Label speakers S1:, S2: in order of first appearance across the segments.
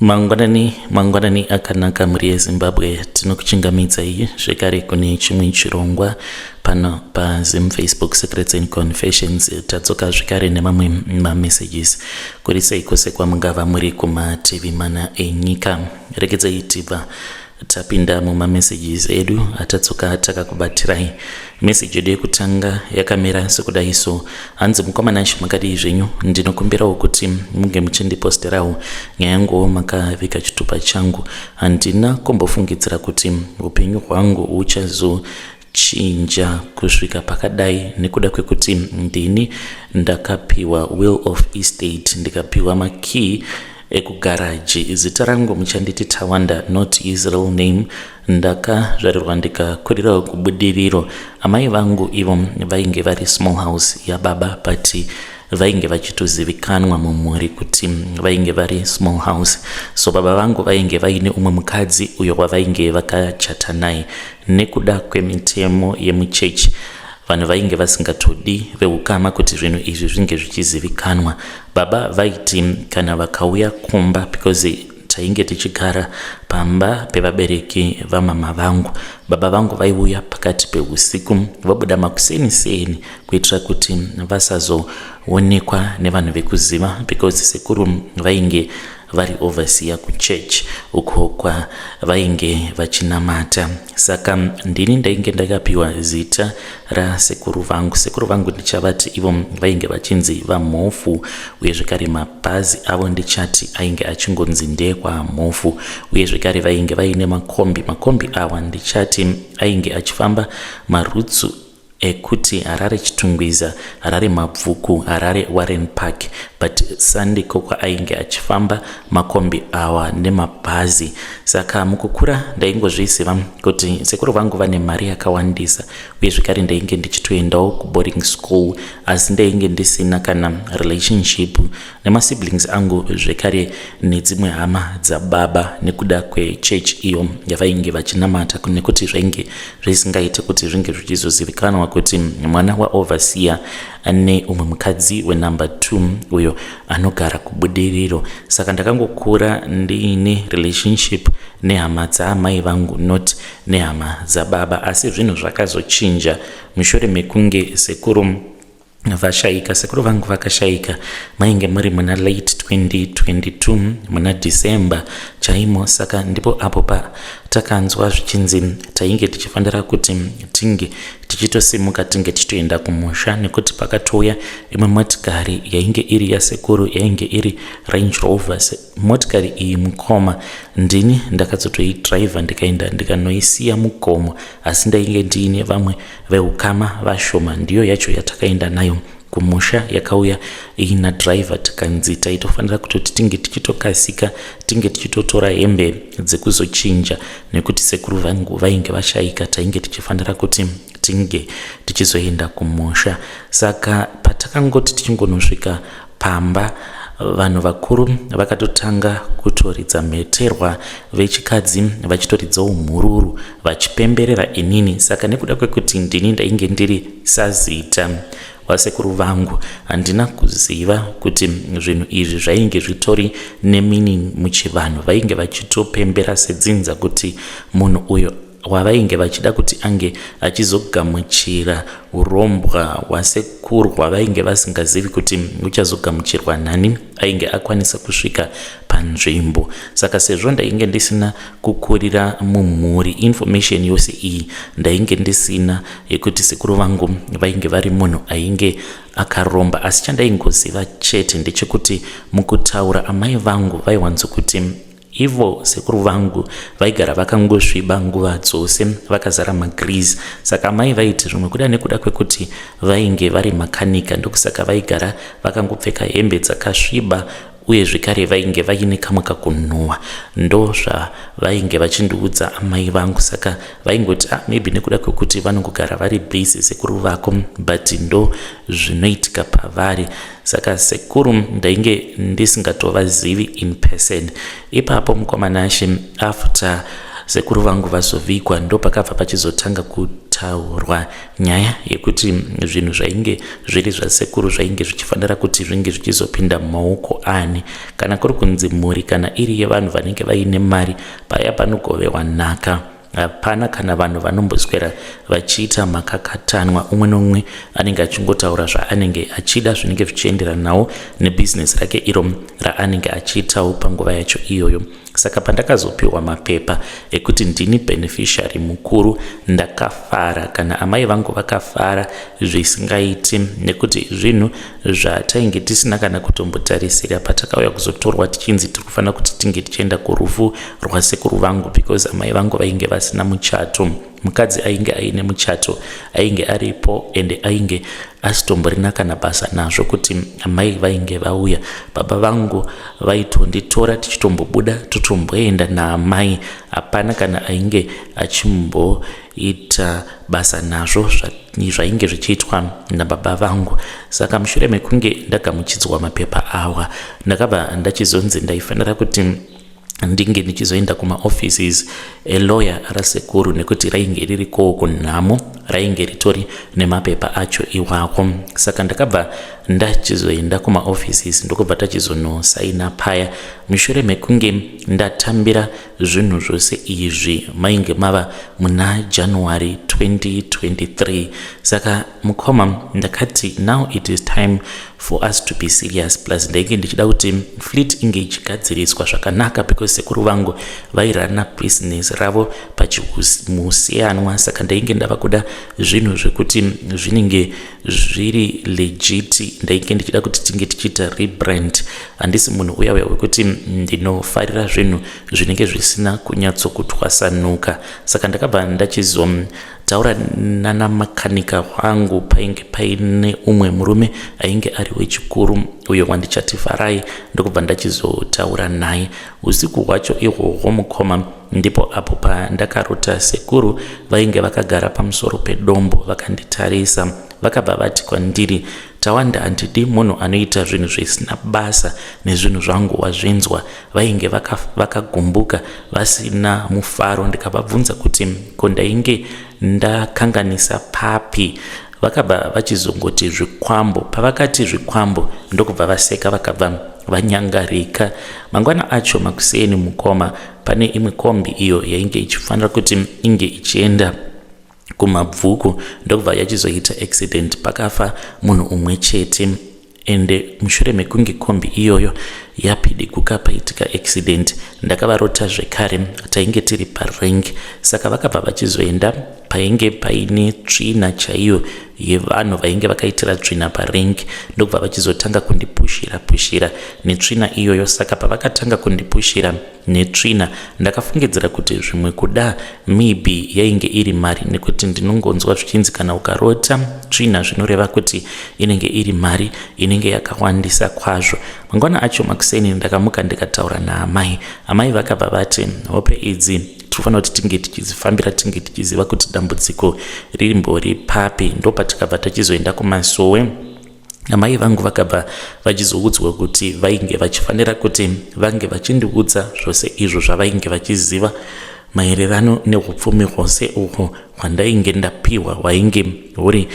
S1: Mangwanani, mangwanani akanaka mhuri yeZimbabwe, tinokuchingamidzai zvekare kune chimwe chirongwa pano paZim Facebook Secrets and Confessions. Tadzoka zvekare nemamwe mamessages. Kuri sei kwose kwamungava muri kumativi mana enyika? Regedzai tibva tapinda mumamessages edu atadzoka takakubatirai. Message yedu yekutanga yakamira sekudai so. Hanzi, mukoma Nash, makadii zvenyu? Ndinokumbirawo kuti munge muchindiposterawo nyaya yanguwo makaviga chitupa changu. Handina kumbofungidzira kuti upenyu hwangu huchazochinja kusvika pakadai, nekuda kwekuti ndini ndakapiwa will of estate, ndikapiwa makey ekugaraji. Zita rangu muchanditi Tawanda, not his real name. Ndakazvarirwa ndikakurirawo kuBudiriro. Amai vangu ivo vainge vari small house yababa, but vainge vachitozivikanwa mumhuri kuti vainge vari small house. So baba vangu vainge vaine umwe mukadzi uyo wavainge vakachata naye. Nekuda kwemitemo yemuchechi, vanhu vainge vasingatodi veukama kuti zvinhu izvi zvinge zvichizivikanwa. Baba vaiti kana vakauya kumba, because tainge tichigara pamba pevabereki vamama vangu, baba vangu vaiuya pakati peusiku, vobuda makuseni seni, kuitira kuti vasazoonekwa nevanhu vekuziva, because sekuru vainge vari overseer kuchurch uko kwavainge vachinamata. Saka ndini ndainge ndakapiwa zita rasekuru vangu. Sekuru vangu ndichavati ivo vainge vachinzi vaMhofu, uye zvekare mabhazi avo ndichati ainge achingonzi ndekwaMhofu. Uye zvekare vainge vaine makombi. Makombi awa ndichati ainge achifamba maroutes ekuti Harare Chitungwiza, Harare Mabvuku, Harare Warren Park, but sandiko kwaainge achifamba makombi awa nemabhazi. Saka mukukura ndaingozviziva kuti sekuru vangu vane mari yakawandisa, uye zvekare ndainge ndichitoendawo kuboarding school, asi ndainge ndisina kana relationship nemasiblings angu, zvekare nedzimwe hama dzababa, nekuda kwechechi iyo yavainge vachinamata, nekuti zvainge zvisingaiti kuti zvinge zvichizozivikanwa kuti mwana waoverseer ane umwe mukadzi wenumber 2 uyo anogara kuBudiriro. Saka ndakangokura ndiine relationship nehama dzaamai vangu, not nehama dzababa. Asi zvinhu zvakazochinja mushure mekunge sekuru vashayika. Sekuru vangu vakashayika mainge muri muna late 2022, muna December chaimo. Saka ndipo apo patakanzwa zvichinzi tainge tichifanira kuti tinge tichitosimuka, tinge tichitoenda kumusha, nekuti pakatouya imwe motikari yainge iri yasekuru, yainge iri Range Rover. Motikari iyi, mukoma, ndini ndakadzotoidhiraivha, ndikaenda ndikanoisiya mugomo, asi ndainge ndiine vamwe veukama vashoma. Ndiyo yacho yatakaenda nayo kumusha, yakauya iina dhiraivha. Tikanzi taitofanira kutoti tinge tichitokasika, tinge tichitotora hembe dzekuzochinja, nekuti sekuru vangu vainge vashayika, tainge tichifanira kuti tinge tichizoenda kumusha. Saka patakangoti tichingonosvika pamba, vanhu vakuru vakatotanga kutoridza mheterwa, vechikadzi vachitoridzawo mhururu, vachipemberera inini. Saka nekuda kwekuti ndini ndainge ndiri sazita wasekuru vangu, handina kuziva kuti zvinhu izvi zvainge zvitori nemeaning muchivanhu. Vainge vachitopembera sedzinza kuti munhu uyo wavainge vachida kuti ange achizogamuchira urombwa hwasekuru, hwavainge vasingazivi kuti huchazogamuchirwa nani, ainge akwanisa kusvika panzvimbo. Saka sezvo ndainge ndisina kukurira mumhuri, information yose iyi ndainge ndisina yekuti sekuru vangu vainge vari munhu ainge akaromba. Asi chandaingoziva chete ndechekuti mukutaura amai vangu vaiwanzokuti ivo sekuru vangu vaigara vakangosviba nguva dzose, vakazara magrease. Saka amai vaiti zvimwe kuda nekuda kwekuti vainge vari makanika, ndokusaka vaigara vakangopfeka hembe dzakasviba, uye zvekare vainge vaine kamwe kakunhuhwa. Ndo zvavainge vachindiudza amai vangu. Saka vaingoti, ah, maybe nekuda kwekuti vanongogara vari busy sekuru vako, but ndo zvinoitika pavari. Saka sekuru ndainge ndisingatovazivi in person ipapo, mukoma Nashe. After Sekuru vangu vazovigwa ndopakabva pachizotanga kutaurwa nyaya yekuti zvinhu zvainge zviri zvasekuru zvainge zvichifanira kuti zvinge zvichizopinda mumaoko ani. Kana kuri kunzi mhuri kana iri yevanhu vanenge vaine mari, paya panogovewa nhaka hapana kana vanhu vanomboswera vachiita makakatanwa. Umwe noumwe anenge achingotaura zvaanenge achida zvinenge zvichienderanawo nebhizinesi rake iro raanenge achiitawo panguva yacho iyoyo. Saka pandakazopiwa mapepa ekuti ndini beneficiary mukuru ndakafara, kana amai vangu vakafara zvisingaiti nekuti zvinhu zvatainge tisina kana kutombotarisira patakauya kuzotorwa tichinzi tiri kufanira kuti tinge tichienda kurufu rwasekuru vangu because amai vangu vainge vasina muchato. Mukadzi ainge aine muchato ainge aripo ende ainge asitomborina kana basa nazvo kuti amai vainge vauya. Baba vangu vaitonditora tichitombobuda totomboenda naamai, hapana kana ainge achimboita basa nazvo zvainge zvichiitwa nababa vangu. Saka mushure mekunge ndagamuchidzwa mapepa awa, ndakabva ndachizonzi ndaifanira kuti ndinge ndichizoenda kumaoffices elawyer rasekuru nekuti rainge ririkowo kunhamo, rainge ritori nemapepa acho iwako. Saka ndakabva ndachizoenda kumaoffices ndokubva tachizonosaina paya. Mushure mekunge ndatambira zvinhu zvose izvi mainge mava muna January 2023. Saka mukoma, ndakati now it is time for us to be serious. Plus ndainge ndichida kuti fleet inge ichigadziriswa zvakanaka because sekuru vangu vairana business ravo pachimusiyanwa. Saka ndainge ndava kuda zvinhu zvekuti zvinenge zviri legit. Ndainge ndichida kuti tinge tichiita rebrand. Handisi munhu uya uya wekuti ndinofarira zvinhu zvinenge zvisina kunyatsokutwasanuka. Saka ndakabva ndachizotaura nana makanika wangu. Painge paine umwe murume ainge ari wechikuru uyo wandichati Farai, ndokubva ndachizotaura naye usiku hwacho ihwohwo. Mukoma, ndipo apo pandakarota sekuru vainge vakagara pamusoro pedombo vakanditarisa. Vakabva vati kwandiri, "Tawanda, handidi munhu anoita zvinhu zvisina basa nezvinhu zvangu, wazvinzwa?" Vainge vakagumbuka, vasina mufaro. Ndikavabvunza kuti ko ndainge ndakanganisa papi. Vakabva vachizongoti zvikwambo. Pavakati zvikwambo, ndokubva vaseka, vakabva vanyangarika. Mangwana acho makuseni, mukoma, pane imwe kombi iyo yainge ichifanira kuti inge ichienda kuMabvuku, ndokubva yachizoita accident, pakafa munhu umwe chete. Ende mushure mekunge kombi iyoyo yapidiguka paitika accident, ndakavarota zvekare. Tainge tiri parank, saka vakabva vachizoenda painge paine tsvina chaiyo yevanhu vainge vakaitira tsvina parank, ndokubva vachizotanga kundipushira pushira netsvina iyoyo. Saka pavakatanga kundipushira netsvina, ndakafungidzira kuti zvimwe kuda maybe yainge iri mari, nekuti ndinongonzwa zvichinzi kana ukarota tsvina zvinoreva kuti inenge iri mari inenge yakawandisa kwazvo. Mangwana acho makuseni ndakamuka ndikataura naamai. Amai vakabva vati hope idzi tinofanira kuti tinge tichizifambira, tinge tichiziva kuti dambudziko ririmbori papi. Ndopatikabva tachizoenda kumasowe. Amai vangu vakabva vachizoudzwa kuti vainge vachifanira kuti vange vachindiudza zvose izvo zvavainge vachiziva maererano neupfumi hwose uhwo hwandainge ndapiwa hwainge huri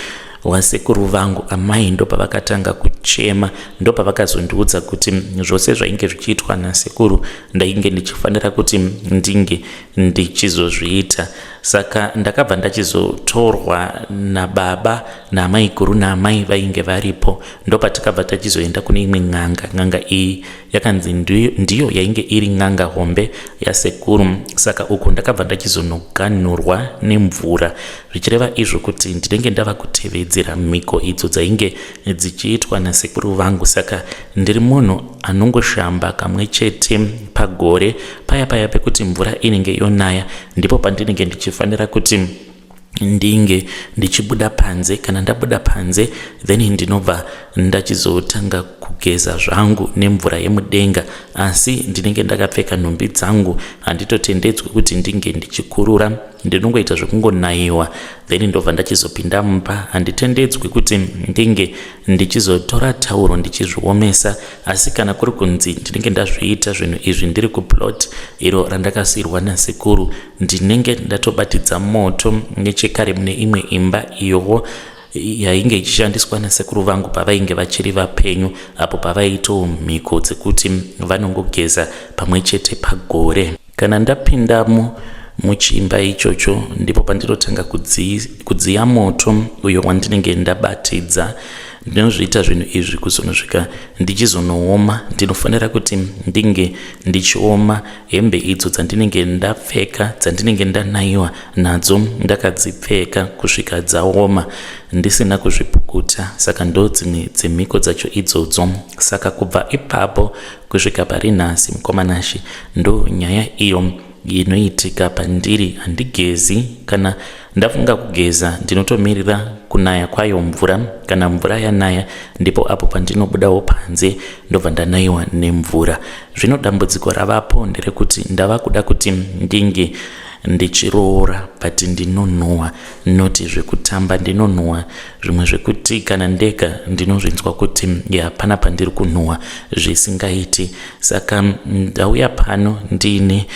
S1: hwasekuru vangu. Amai ndopavakatanga kuchema, ndopavakazondiudza kuti zvose zvainge zvichiitwa nasekuru ndainge ndichifanira kuti ndinge ndichizozviita. Saka ndakabva ndachizotorwa nababa naamaiguru naamai vainge varipo, ndopatakabva tachizoenda kune imwe n'anga. N'anga iyi yakanzi ndiyo yainge iri n'anga hombe yasekuru. Saka uku ndakabva ndachizonoganhurwa nemvura, zvichireva izvo kuti ndinenge ndava kutevedzera mhiko idzo dzainge dzichiitwa nasekuru vangu. Saka ndiri munhu anongoshamba kamwe chete pagore, paya paya pekuti mvura inenge yonaya, ndipo pandinenge ndichifanira kuti ndinge ndichibuda panze. Kana ndabuda panze, then ndinobva ndachizotanga kugeza zvangu nemvura yemudenga, asi ndinenge ndakapfeka nhumbi dzangu, handitotendedzwi kuti ndinge ndichikurura. Ndinongoita zvekungonaiwa then ndobva ndachizopinda mumba. Handitendedzwi kuti ndinge ndichizotora tauro ndichizviomesa, asi kana kuri kunzi ndinenge ndazviita zvinhu izvi ndiri kuplot iro randakasiirwa nasekuru, ndinenge ndatobatidza moto nechekare mune imwe imba iyowo yainge ichishandiswa nasekuru vangu pavainge vachiri vapenyu, apo pavaiitawo mhiko dzekuti vanongogeza pamwe chete pagore. Kana ndapindamo muchimba ichocho, ndipo pandinotanga kudziya moto uyo wandinenge ndabatidza. Ndinozviita zvinhu izvi kuzonosvika ndichizonooma. Ndinofanira kuti ndinge ndichioma hembe idzo dzandinenge ndapfeka, dzandinenge ndanaiwa nadzo ndakadzipfeka kusvika dzaoma ndisina kuzvipukuta. Saka ndo dzimwe dzemhiko dzacho idzodzo. Saka kubva ipapo kusvika pari nhasi, mukoma Nashe, ndo nyaya iyo inoitika pandiri. Handigezi. Kana ndafunga kugeza, ndinotomirira kunaya kwayo mvura. Kana mvura yanaya, ndipo apo pandinobudawo panze, ndobva ndanayiwa nemvura. Zvino dambudziko ravapo nderekuti ndava kuda kuti ndinge ndichiroora, but ndinonhuhwa, noti zvekutamba. Ndinonhuhwa zvimwe zvekuti kana ndega ndinozvinzwa kuti ya, pana pandiri kunhuhwa zvisingaiti. Saka ndauya pano ndiine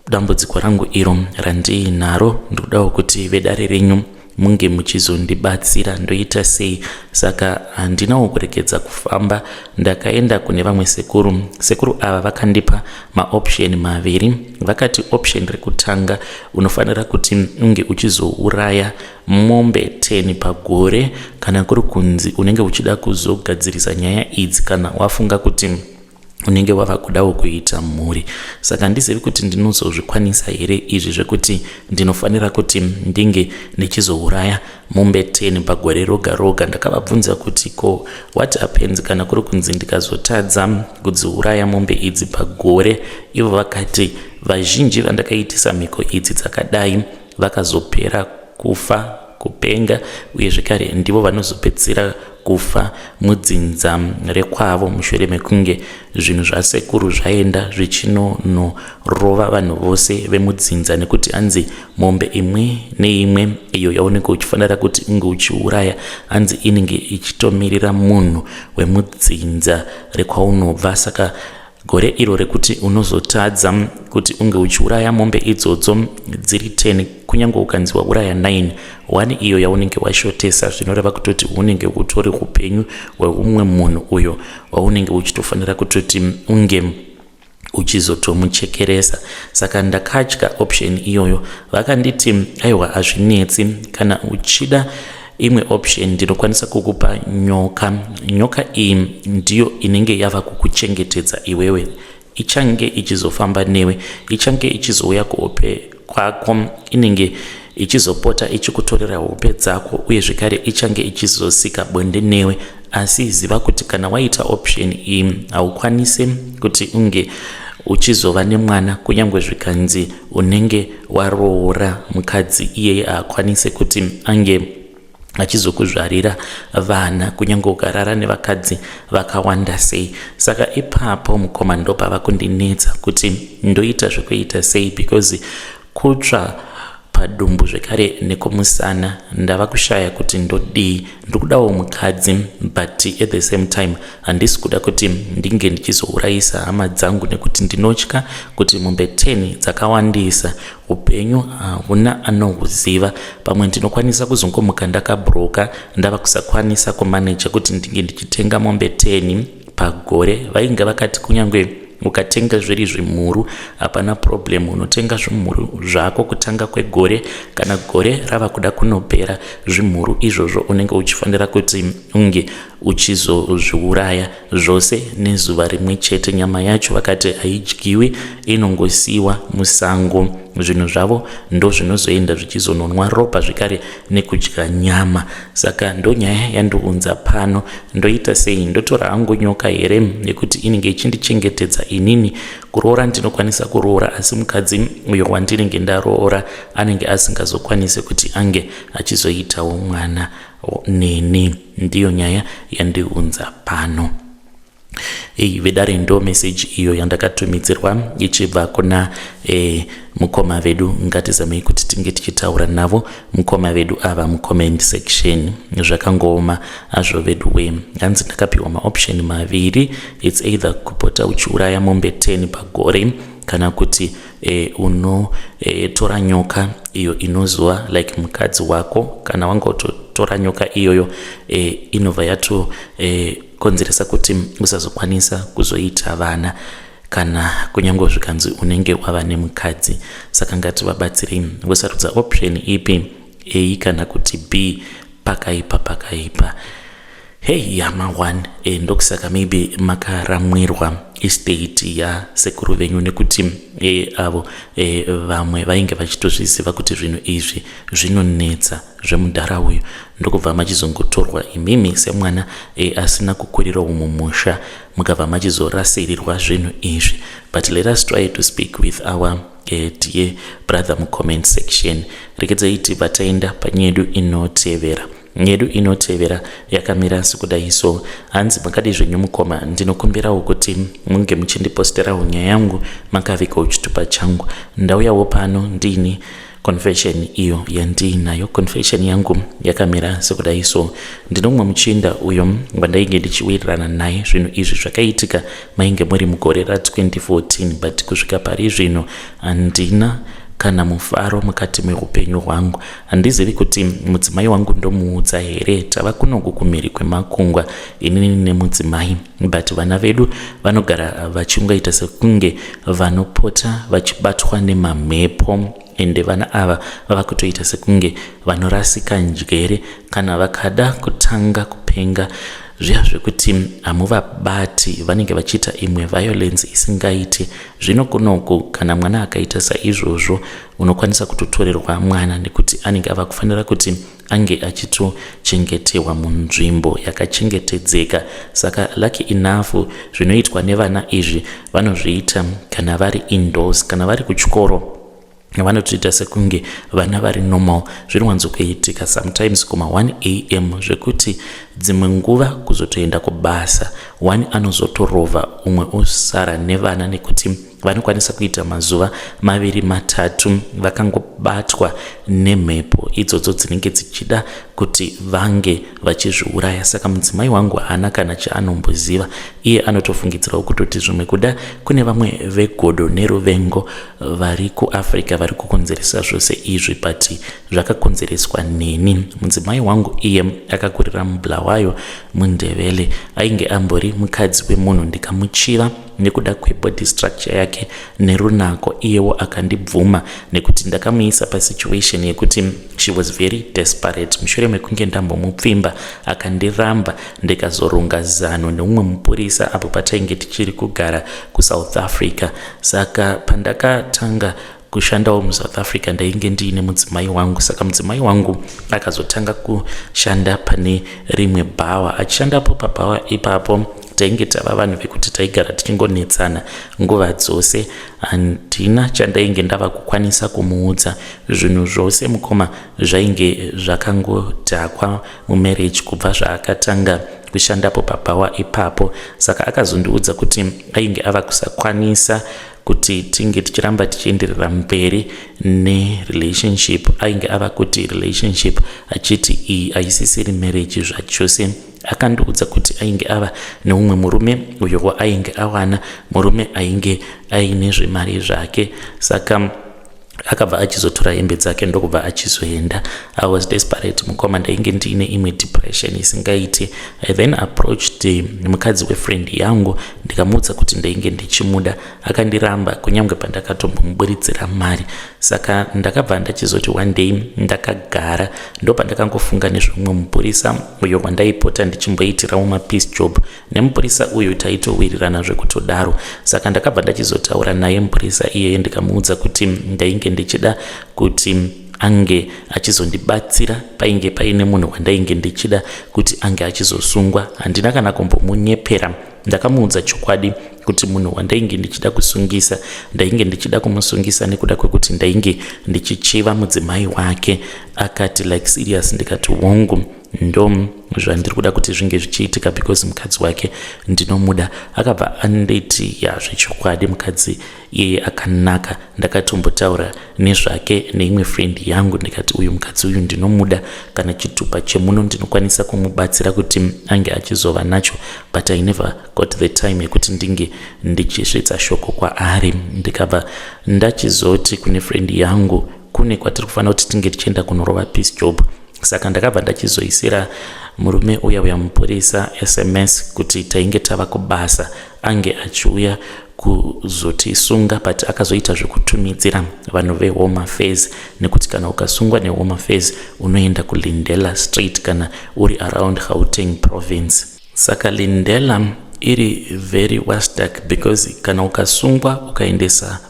S1: dambudziko rangu iro randiinaro. Ndikudawo kuti vedare renyu munge muchizondibatsira, ndoita sei? Saka handinawo kuregedza kufamba, ndakaenda kune vamwe sekuru. Sekuru ava vakandipa maoption maviri. Vakati option rekutanga, unofanira kuti unge uchizouraya mombe 10 pagore kana kuri kunzi unenge uchida kuzogadzirisa nyaya idzi, kana wafunga kuti unenge wava kudawo kuita mhuri. Saka handizivi kuti ndinozozvikwanisa here izvi zvekuti ndinofanira kuti ndinge ndichizouraya mombe 10 pagore roga roga. Ndakavabvunza kuti ko what happens kana kuri kunzi ndikazotadza kudziuraya mombe idzi pagore? Ivo vakati vazhinji vandakaitisa mhiko idzi dzakadai vakazopera kufa, kupenga, uye zvekare ndivo vanozopedzisira kufa mudzinza rekwavo mushure mekunge zvinhu zvasekuru zvaenda zvichinonorova vanhu vose vemudzinza, nekuti hanzi mombe imwe neimwe iyo yaunenge uchifanira kuti unge uchiuraya, hanzi inenge ichitomirira munhu wemudzinza rekwaunobva. Saka gore iro rekuti unozotadza kuti unge uchiuraya mombe idzodzo dziri 10, kunyange ukanzi wauraya 9, 1 iyo yaunenge washotesa, zvinoreva kutoti unenge utori upenyu hweumwe munhu uyo waunenge uchitofanira kutoti unge uchizotomuchekeresa. Saka ndakatya option iyoyo. Vakanditi aiwa, hazvinetsi, kana uchida imwe option ndinokwanisa kukupa nyoka. Nyoka iyi ndiyo inenge yava kukuchengetedza iwewe, ichange ichizofamba newe, ichange ichizouya kuhope kwako, inenge ichizopota ichikutorera hope dzako, uye zvekare ichange ichizosika bonde newe. Asi ziva kuti kana waita option iyi, haukwanisi kuti unge uchizova nemwana. Kunyange zvikanzi unenge waroora mukadzi iyeye, haakwanisi kuti ange achizokuzvarira vana, kunyange ukarara nevakadzi vakawanda sei. Saka ipapo, mukoma, ndopava kundinetsa kuti ndoita zvekuita sei, because kutsva padumbu zvekare nekumusana, ndava kushaya kuti ndodii. Ndiri kudawo mukadzi, but at the same time handisi kuda kuti ndinge ndichizourayisa hama dzangu, nekuti ndinotya kuti mombe 10 dzakawandisa. Upenyu hauna anohuziva, pamwe ndinokwanisa kuzongomuka ndakabroka, ndava kusakwanisa kumaneja kuti ndinge ndichitenga mombe 10 pagore. Vainge vakati kunyange ukatenga zviri zvimhuru hapana problem, unotenga zvimhuru zvako kutanga kwegore. Kana gore rava kuda kunopera, zvimhuru izvozvo unenge uchifanira kuti unge uchizozviuraya zvose nezuva rimwe chete. Nyama yacho vakati haidyiwi, inongosiyiwa musango. Zvinhu zvavo ndo zvinozoenda zvichizononwa ropa zvekare nekudya nyama. Saka ndonyaya yandiunza pano. Ndoita sei? Ndotora hangu nyoka here nekuti inenge ichindichengetedza inini? Kuroora ndinokwanisa kuroora, asi mukadzi uyo wandinenge ndaroora anenge asingazokwanisi kuti ange achizoitawo mwana neni. Ndiyo nyaya yandiunza pano. Ei vedare, ndo message iyo yandakatumidzirwa ichibva kuna mukoma vedu. Ngatizamei kuti tinge tichitaura navo mukoma vedu ava mucomment section. Zvakangooma azvo vedu we. Hanzi ndakapiwa maoption maviri: it's either kupota uchiuraya mombe 10 pagore kana kuti unotora nyoka iyo inozova like mukadzi wako. Kana wangototora nyoka iyoyo, inobva yatokonzeresa kuti usazokwanisa kuzoita vana, kana kunyange zvikanzi unenge wava nemukadzi. Saka ngativabatsirei. Vosarudza option ipi, A kana kuti B? Pakaipa, pakaipa. Hei, yama 1. Ndokusaka maybe makaramwirwa estate yasekuru venyu, nekuti avo vamwe vainge vachitozviziva kuti zvinhu izvi zvinonetsa zvemudhara uyu, ndokubva machizongotorwa imimi semwana asina kukurirawo mumusha, mukabva machizorasirirwa zvinhu izvi. But let us try to speak with our dear brother mucomment section. Rekedzai tibva taenda panyedu inotevera. Nyedu inotevera yakamira sekudai so. Hanzi, "Makadi zvenyu mukoma? Ndinokumbirawo kuti munge muchindiposterawo nyaya yangu makavigawo chitupa changu. Ndauyawo pano ndini confession iyo yandiinayo. Confession yangu yakamira sekudai so. Ndinomwe muchinda uyo wandainge ndichiwirirana naye. Zvinhu izvi zvakaitika mainge muri mugore ra2014, but kusvika pari zvino handina kana mufaro mukati meupenyu hwangu. Handizivi kuti mudzimai wangu ndomuudza here. Tava kunoku kumhiri kwemakungwa inini nemudzimai, but vana vedu vanogara vachingoita sekunge vanopota vachibatwa nemamhepo, ende vana ava vava kutoita sekunge vanorasika njere. Kana vakada kutanga kupenga zviya zvekuti hamuvabati, vanenge vachiita imwe violence isingaiti. Zvino kunoku kana mwana akaita saizvozvo, unokwanisa kutotorerwa mwana, nekuti anenge ava kufanira kuti ange achitochengetewa munzvimbo yakachengetedzeka. Saka lucky enough, zvinoitwa nevana izvi vanozviita kana vari indoors. Kana vari kuchikoro vanotoita sekunge vana vari normal. Zvinowanzokuitika sometimes kuma1 am, zvekuti dzimwe nguva kuzotoenda kubasa, one anozotorovha, umwe osara nevana, nekuti vanokwanisa kuita mazuva 2, 3 vakangobatwa nemhepo idzodzo dzinenge dzichida kuti vange vachizviuraya. Saka mudzimai wangu haana kana chaanomboziva. Iye anotofungidzirawo kutoti zvimwe kuda kune vamwe vegodo neruvengo vari kuAfrica vari kukonzeresa zvose izvi, but zvakakonzereswa neni. Mudzimai wangu iye akakurira muBulawayo, muNdevele. Ainge ambori mukadzi wemunhu, ndikamuchiva nekuda kwebody structure yake nerunako. Iyewo akandibvuma nekuti ndakamuisa pasituation yekuti she was very desperate. Mushure mekunge ndambomupfimba akandiramba, ndikazoronga zano neumwe mupurisa apo patainge tichiri kugara kuSouth Africa. Saka pandakatanga kushandawo muSouth Africa, ndainge ndiine mudzimai wangu. Saka mudzimai wangu akazotanga kushanda pane rimwe bhawa. Achishandapo pabhawa ipapo, tainge tava vanhu vekuti taigara tichingonetsana nguva dzose. Handina chandainge ndava kukwanisa kumuudza. Zvinhu zvose, mukoma, zvainge zvakangodhakwa mumarriage kubva zvaakatanga kushandapo pabhawa ipapo. Saka akazondiudza kuti ainge ava kusakwanisa kuti tinge tichiramba tichienderera mberi nerelationship. Ainge ava kuti relationship, achiti iyi haisisiri marriage zvachose. Akandiudza kuti ainge ava neumwe murume uyo waainge awana, murume ainge aine zvemari zvake. Saka akabva achizotora hembe dzake ndokubva achizoenda. I was desperate, mukoma. Ndainge ndiine imwe depression isingaiti. I then approached mukadzi wefriend yangu, ndikamuudza kuti ndainge ndichimuda. Akandiramba kunyange pandakatombomuburitsira mari. Saka ndakabva ndachizoti one day ndakagara, ndopandakangofunga nezvemumwe mupurisa uyo wandaipota ndichimboitirawo mapiece job. Nemupurisa uyu taitowirirana zvekutodaro. Saka ndakabva ndachizotaura naye mupurisa iyeye, ndikamuudza kuti ndainge ndichida kuti ange achizondibatsira. Painge paine munhu wandainge ndichida kuti ange achizosungwa. Handina kana kumbomunyepera, ndakamuudza chokwadi kuti munhu wandainge ndichida kusungisa, ndainge ndichida kumusungisa nekuda kwekuti ndainge ndichichiva mudzimai wake. Akati, 'Like serious?' Ndikati, 'Hongu.' Ndo zvandiri kuda kuti zvinge zvichiitika because mukadzi wake ndinomuda. Akabva anditi, ya, zvechokwadi mukadzi iyeye akanaka. Ndakatombotaura nezvake neimwe friend yangu, ndikati uyu mukadzi uyu ndinomuda, kana chitupa chemuno ndinokwanisa kumubatsira kuti ange achizova nacho, but I never got the time yekuti ndinge ndichisvitsa shoko kwaari. Ndikabva ndachizoti kune friend yangu, kune kwatiri kufanira kuti tinge tichienda kunorova piece job. Saka ndakabva ndachizoisira murume uya uya mupurisa SMS kuti tainge tava kubasa, ange achiuya kuzotisunga, but akazoita zvekutumidzira vanhu veHome Affairs, nekuti kana ukasungwa neHome Affairs unoenda kuLindela Street kana uri around Gauteng Province. Saka Lindela iri very wastak because kana ukasungwa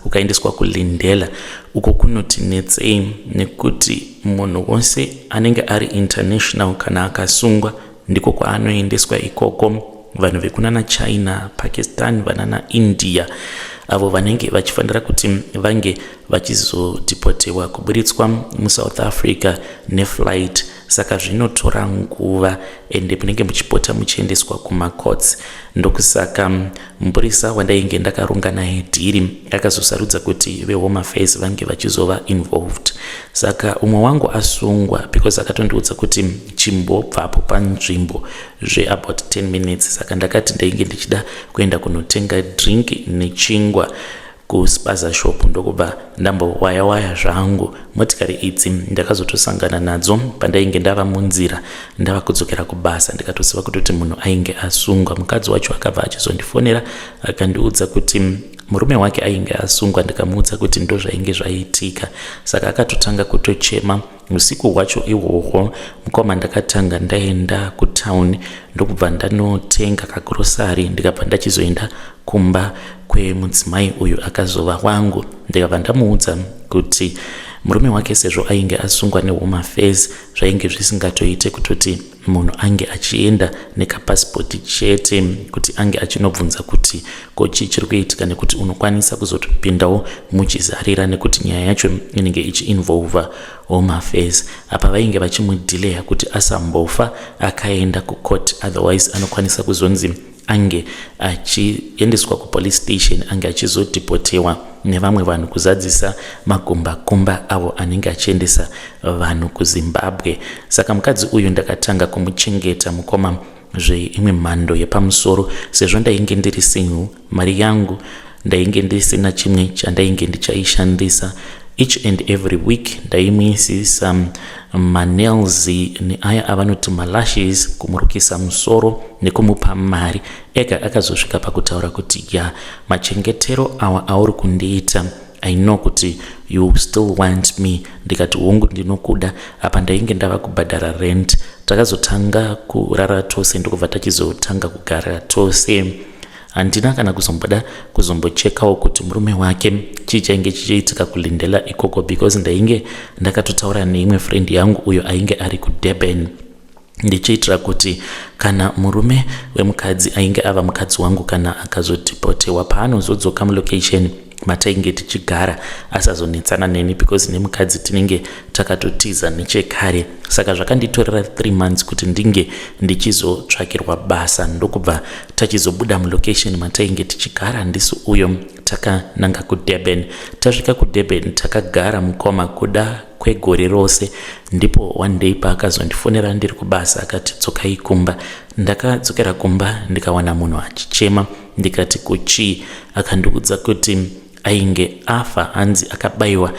S1: ukaendeswa kuLindela uko kunoti netsei, nekuti munhu wose anenge ari international kana akasungwa ndiko kwaanoendeswa ikoko. Vanhu vekunana China, Pakistan, vanana India, avo vanenge vachifanira kuti vange vachizodeportewa kuburitswa muSouth Africa neflight. Saka zvinotora nguva ende munenge muchipota muchiendeswa kumacourts. Ndokusaka mupurisa wandainge ndakaronga naye deal akazosarudza kuti veHome Affairs vange vachizova involved. Saka umwe wangu asungwa, because akatondiudza kuti chimbobvapo panzvimbo zveabout 10 minutes. Saka ndakati ndainge ndichida kuenda kunotenga drink nechingwa kuspaza shop, ndokubva ndambowaya waya zvangu. Motikari idzi ndakazotosangana nadzo pandainge ndava munzira ndava kudzokera kubasa, ndikatoziva kutoti munhu ainge asungwa. Mukadzi wacho akabva achizondifonera, akandiudza kuti murume wake ainge asungwa. Ndikamuudza kuti ndo zvainge zvaitika. Saka akatotanga kutochema usiku hwacho ihwohwo. Mukoma, ndakatanga ndaenda kutauni, ndokubva ndanotenga kagrocery, ndikabva ndachizoenda kumba kwemudzimai uyu akazova wangu. Ndikabva ndamuudza kuti murume wake sezvo ainge asungwa neHome Affairs, zvainge zvisingatoite kutoti munhu ange achienda nekapasipoti chete kuti ange achinobvunza kuti ko chii chiri kuitika, nekuti unokwanisa kuzotopindawo muchizarira, nekuti nyaya yacho inenge ichiinvolva Home Affairs. Apa vainge vachimudelaya kuti asambofa akaenda kucourt, otherwise anokwanisa kuzonzi ange achiendeswa kupolice station, ange achizodeportewa nevamwe vanhu kuzadzisa magumbakumba avo anenge achiendesa vanhu kuZimbabwe. Saka mukadzi uyu ndakatanga kumuchengeta, mukoma, zveimwe mhando yepamusoro. Sezvo ndainge ndiri single, mari yangu ndainge ndisina chimwe chandainge ndichaishandisa. Each and every week ndaimuisisa manails neaya avanoti malashes, kumurukisa musoro nekumupa mari. Ega akazosvika pakutaura kuti, ya, machengetero awa auri kundiita, I know kuti you still want me. Ndikati, hongu, ndinokuda. Apa ndainge ndava kubhadhara rent. Takazotanga kurara tose, ndokubva tachizotanga kugara tose. Handina kana kuzomboda kuzombochekawo kuti murume wake chii chainge chichiitika kuLindela ikoko, because ndainge ndakatotaura neimwe friend yangu uyo ainge ari kuDurban, ndichiitira kuti kana murume wemukadzi ainge ava mukadzi wangu kana akazodeportewa, paanozodzoka mulocation matainge tichigara asazonetsana neni, because nemukadzi tinenge takatotiza nechekare. Saka zvakanditorera 3 months kuti ndinge ndichizotsvakirwa basa, ndokubva tachizobuda mulocation matainge tichigara. Ndisi uyo takananga kuDurban. Tasvika kuDurban takagara, mukoma, kuda kwegore rose. Ndipo one day paakazondifonera ndiri kubasa, akati dzokai kumba. Ndakadzokera kumba, ndikawana munhu achichema. Ndikati, kuchii? Akandiudza kuti ainge afa, hanzi akabayiwa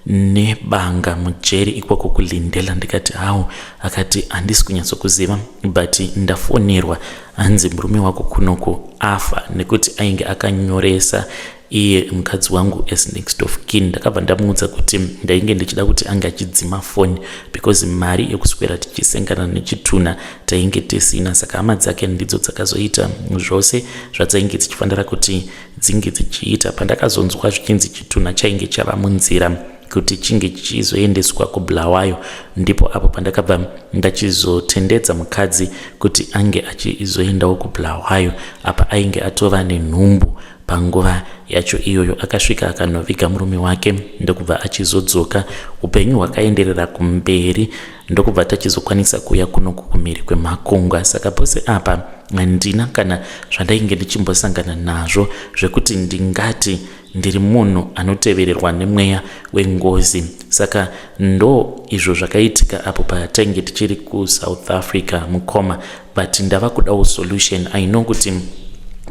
S1: nebanga mujeri ikoko kuLindela. Ndikati, how? Akati, handisi kunyatsokuziva, but ndafonerwa, hanzi murume wako kunoku afa, nekuti ainge akanyoresa iye mukadzi wangu as next of kin. Ndakabva ndamuudza kuti ndainge ndichida kuti ange achidzima foni, because mari yekuswera tichisengana nechitunha tainge tisina. Saka hama dzake ndidzo dzakazoita zvose zvadzainge dzichifanira kuti dzinge dzichiita. Pandakazonzwa zvichinzi chitunha chainge chava munzira kuti chinge chichizoendeswa kuBulawayo, ndipo apo pandakabva ndachizotendedza mukadzi kuti ange achizoendawo kuBulawayo. Apa ainge atova nenhumbu panguva yacho iyoyo. Akasvika akanoviga murume wake, ndokubva achizodzoka. Upenyu hwakaenderera kumberi. Ndokubva tachizokwanisa kuuya kunoku kumhiri kwemakungwa. Saka pose apa handina kana zvandainge ndichimbosangana nazvo zvekuti ndingati ndiri munhu anotevererwa nemweya wengozi. Saka ndo izvo zvakaitika apo patainge tichiri kuSouth Africa, mukoma, but ndava kudawo solution. I know kuti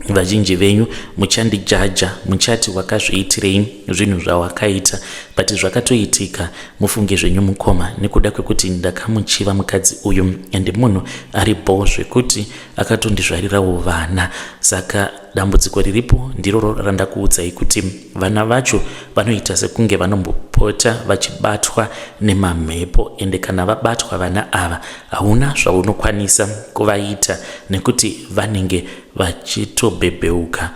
S1: vazhinji venyu muchandijaja, muchati wakazviitirei zvinhu zvawakaita, but zvakatoitika, mufunge zvenyu mukoma, nekuda kwekuti ndakamuchiva mukadzi uyu and munhu ari bho zvekuti akatondizvarirawo vana. Saka dambudziko riripo ndiroro randakuudzai kuti vana vacho vanoita sekunge vanombopota vachibatwa nemamhepo, ende kana vabatwa vana ava hauna zvaunokwanisa kuvaita nekuti vanenge vachitobhebheuka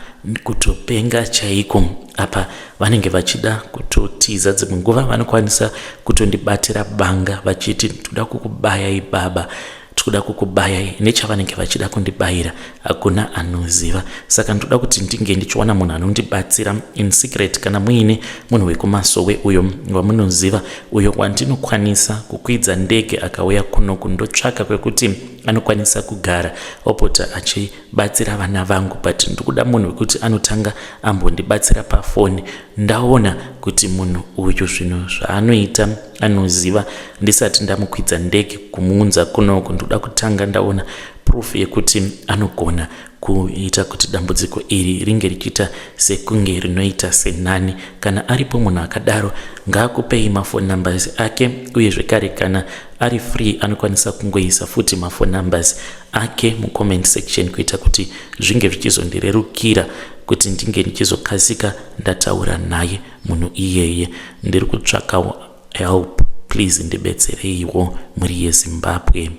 S1: kutopenga chaiko. Apa vanenge vachida kutotiza, dzimwe nguva vanokwanisa kutondibatira banga vachiti, "Toda kukubayai baba, tikuda kukubayai." Nechavanenge vachida kundibayira hakuna anoziva. Saka ndoda kuti ndinge ndichiwana munhu anondibatsira in secret. Kana muine munhu wekumasowe uyo wamunoziva, uyo wandinokwanisa kukwidza ndege akauya kuno kundotsvaka kwekuti anokwanisa kugara opota achibatsira vana vangu, but ndikuda munhu wekuti anotanga ambondibatsira pafoni, ndaona kuti munhu uyu zvinhu zvaanoita anoziva. Ndisati ndamukwidza ndege kumuunza kunoku, ndoda kutanga ndaona proof yekuti anogona kuita kuti dambudziko iri ringe richiita sekunge rinoita senani. Kana aripo munhu akadaro, ngaakupei mafone numbers ake, uye zvekare kana ari free anokwanisa kungoisa futi mafone numbers ake mucomment section kuita kuti zvinge zvichizondirerukira kuti ndinge ndichizokasika ndataura naye munhu iyeye. Ndiri kutsvakawo help, please ndibetsereiwo, mhuri yeZimbabwe.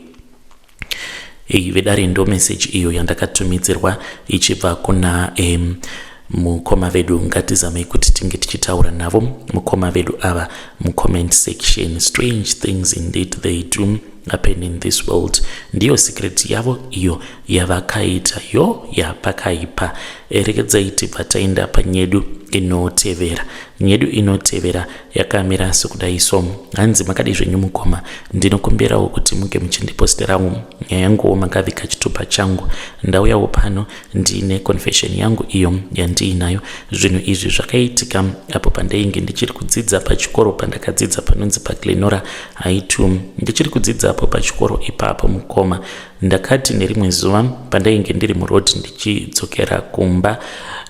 S1: Ei vedare, ndo meseji iyo yandakatumidzirwa ichibva kuna mukoma vedu. Ngatizamei kuti tinge tichitaura navo mukoma vedu ava mucomment section. Strange things indeed, they do happen in this world. Ndiyo secret yavo iyo yavakaita yo yapakaipa. Rekedzai tibva taenda panyedu inotevera. Nyedu inotevera yakamira sekudai so. Hanzi, "Makadi zvenyu mukoma? Ndinokumbirawo kuti muge muchindiposterawo nyaya yanguwo makavika chitupa changu. Ndauyawo pano ndine confession yangu iyo yandiinayo. Zvinhu izvi zvakaitika apo pandainge ndichiri kudzidza pachikoro pandakadzidza panonzi paGlenora High 2. Ndichiri kudzidzapo pachikoro ipapo, mukoma, ndakati nerimwe zuva pandainge ndiri murodhi ndichidzokera kumba,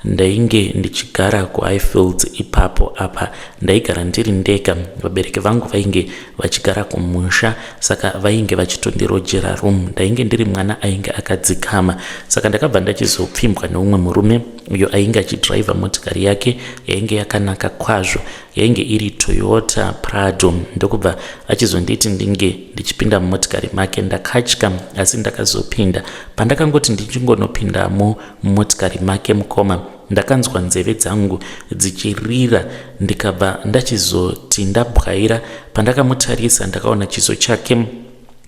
S1: ndainge ndichigara kuHighfields ipapo. Apa ndaigara ndiri ndega, vabereki vangu vainge vachigara kumusha, saka vainge vachitondirojera room. Ndainge ndiri mwana ainge akadzikama, saka ndakabva ndachizopfimbwa neumwe murume uyo ainge achidhiraivha motikari yake yainge yakanaka kwazvo, yainge iri Toyota Prado. Ndokubva achizonditi ndinge ndichipinda mumotikari make. Ndakatya, asi ndakazopinda. Pandakangoti ndichingonopindamo mumotikari make, mukoma, ndakanzwa nzeve dzangu dzichirira, ndikabva ndachizoti ndabwaira. Pandakamutarisa, ndakaona chiso chake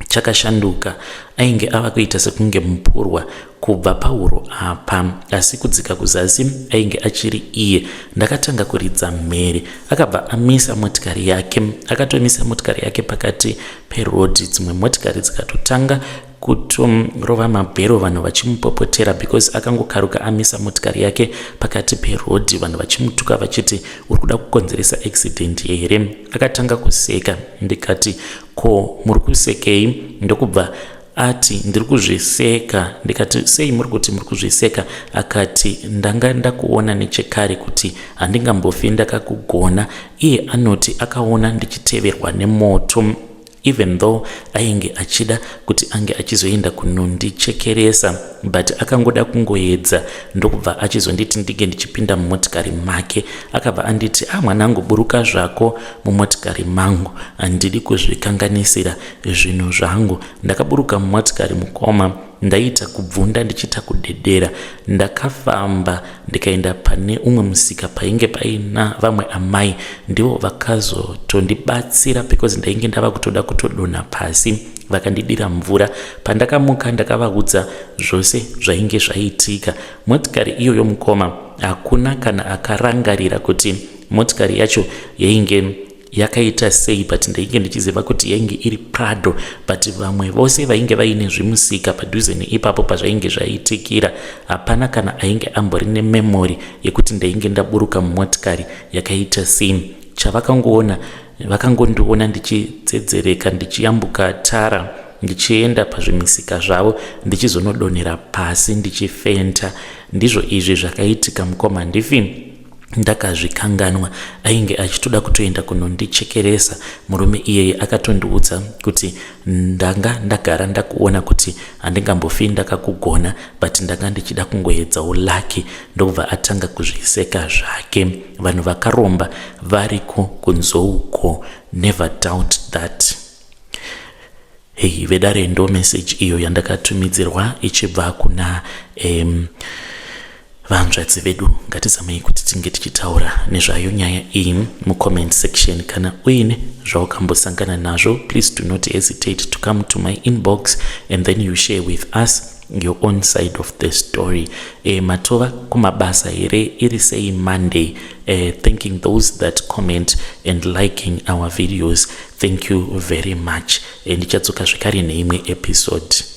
S1: chakashanduka, ainge ava kuita sekunge mupurwa kubva pahuro apa, asi kudzika kuzasi ainge achiri iye. Ndakatanga kuridza mhere. Akabva amisa motikari yake, akatomisa motikari yake pakati perodhi. Dzimwe motikari dzikatotanga kutorova mabhero, vanhu vachimupopotera because akangokaruka amisa motikari yake pakati perodhi, vanhu vachimutuka vachiti, 'Uri kuda kukonzeresa accident here?' Akatanga kuseka. Ndikati, 'Ko muri kusekei?' Ndokubva ati, 'Ndiri kuzviseka.' Ndikati, 'Sei muri kuti muri kuzviseka?' Akati, 'Ndanga ndakuona nechekare kuti handingambofi ndakakugona.' Iye anoti akaona ndichiteverwa nemoto, even though ainge achida kuti ange achizoenda kunondichekeresa, but akangoda kungoedza. Ndokubva achizonditi ndinge ndichipinda mumotikari make. Akabva anditi, 'A ah, mwanangu, buruka zvako mumotikari mangu, handidi kuzvikanganisira zvinhu zvangu.' Ndakaburuka mumotikari, mukoma, ndaita kubvunda ndichiita kudedera. Ndakafamba ndikaenda pane umwe musika painge paina vamwe amai, ndivo vakazotondibatsira because ndainge ndava kutoda kutodonha pasi. Vakandidira mvura. Pandakamuka, ndakavaudza zvose zvainge zvaitika. Motikari iyoyo, mukoma, hakuna kana akarangarira kuti motikari yacho yainge yakaita sei, but ndainge ndichiziva kuti yainge iri Prado. But vamwe vose vainge vaine zvimusika padhuze neipapo pazvainge zvaitikira, hapana kana ainge ambori nememory yekuti ndainge ndaburuka mumotikari yakaita sei. Chavakangoona, vakangondiona ndichidzedzereka, ndichiyambuka tara, ndichienda pazvimisika zvavo, ndichizonodonhera pasi ndichifenta. Ndizvo izvi zvakaitika, mukoma. Ndifi ndakazvikanganwa. Ainge achitoda kutoenda kunondichekeresa murume iyeye. Akatondiudza kuti, "Ndanga ndagara ndakuona kuti handingambofi ndakakugona, but ndanga ndichida kungoedzawo lucky." Ndobva atanga kuzviseka zvake. Vanhu vakaromba variko kunzouko, never doubt that. Hei vedare, ndo message iyo yandakatumidzirwa ichibva kuna vanzvadzi vedu. Ngatizamei kuti tinge tichitaura nezvayo nyaya iyi mucomment section. Kana uine zvawakambosangana nazvo, please do not hesitate to come to my inbox and then you share with us your own side of the story. Matova kumabasa here? Iri sei Monday? Thanking those that comment and liking our videos, thank you very much. Ndichadzoka zvekare neimwe episode.